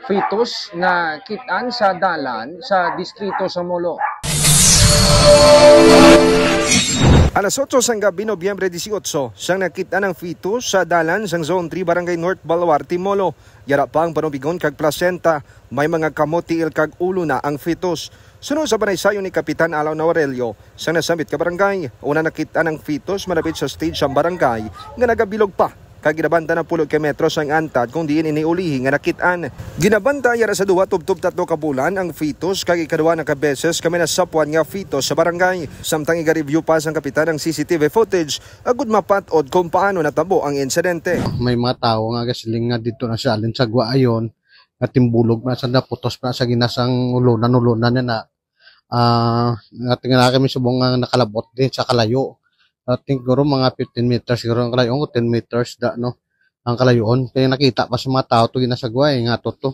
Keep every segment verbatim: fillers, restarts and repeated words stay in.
Fetus na kit-an sa dalan sa distrito sa Molo. Alas otso sang gabi, Nobyembre disiotso, sang nakit-an ang fetus sa dalan sang Zone three, Barangay North Baluarte, Molo. Yara pa ang panubigon kag placenta, may mga kamot, tiil kag ulo na ang fetus. Suno sa panaysayon ni Kapitan Alaw Nawarelio, sang nasambit ka barangay, una nakit-an ang fetus malapit sa stage sang barangay nga nagabilog pa, kag ginabanta na pulo ka metros ang antad kung diin ini ulihi nga nakit-an. Ginabanta yara sa duha tubtob tatlo ka bulan ang fetus, kag ikaduha na ka beses kami nasapwan nga fetus sa barangay. Samtang iga-review pa sang kapitan ang C C T V footage agud mapat-od kung paano natabo ang insidente. May mga tawo nga gasiling nga dito na sa alin sa Guayon, nga timbulog na sa naputos na sa ginasang ulunan-ulunan na na. Ah, nga tingnan kami subong nga nakalabot din sa kalayo. I think siguro mga fifteen meters siguro ang kalayo, o ten meters da, no? Ang kalayoon. Kaya nakita pa sa mga tao to ginasagwa, eh, nga to to.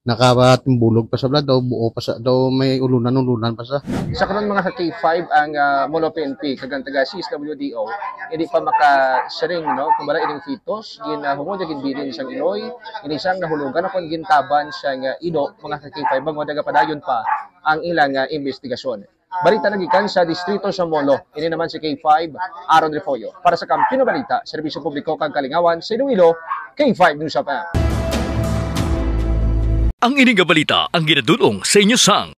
Nakatimbulog pa sa bala, daw buo pa sa, daw may ulunan-ulunan pa sa. Sa karon, mga ka K five, ang, ah, Molo P N P kag ang taga C S W D O hindi pa makasiring, no, kung wala ining fetus, ginahungod nga ginbilin sang iloy, ini sang nahulugan akon gintaban sang, ah, ido, mga ka K five, bangod nagapadayon pa ang ilang, ah, investigasyon. Balita nagikan sa distrito sa Molo. Ini naman si K five, Aaron Refollo. Para sa Kampiyon nga Balita, Serbisyo Publiko kag Kalingawan sa Iloilo, K five News F M. Ang ini nga balita ang ginadul-ong sa inyo sang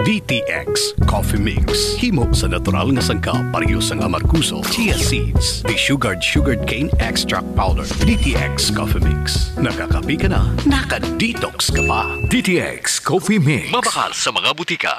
D T X Coffee Mix. Himo sa natural nga sangkap, pareho sang amargoso, chia seeds, desugared sugarcane extract powder. D T X Coffee Mix. Nakakape ka na, naka-detox ka pa. D T X Coffee Mix. Mabakal sa mga butika.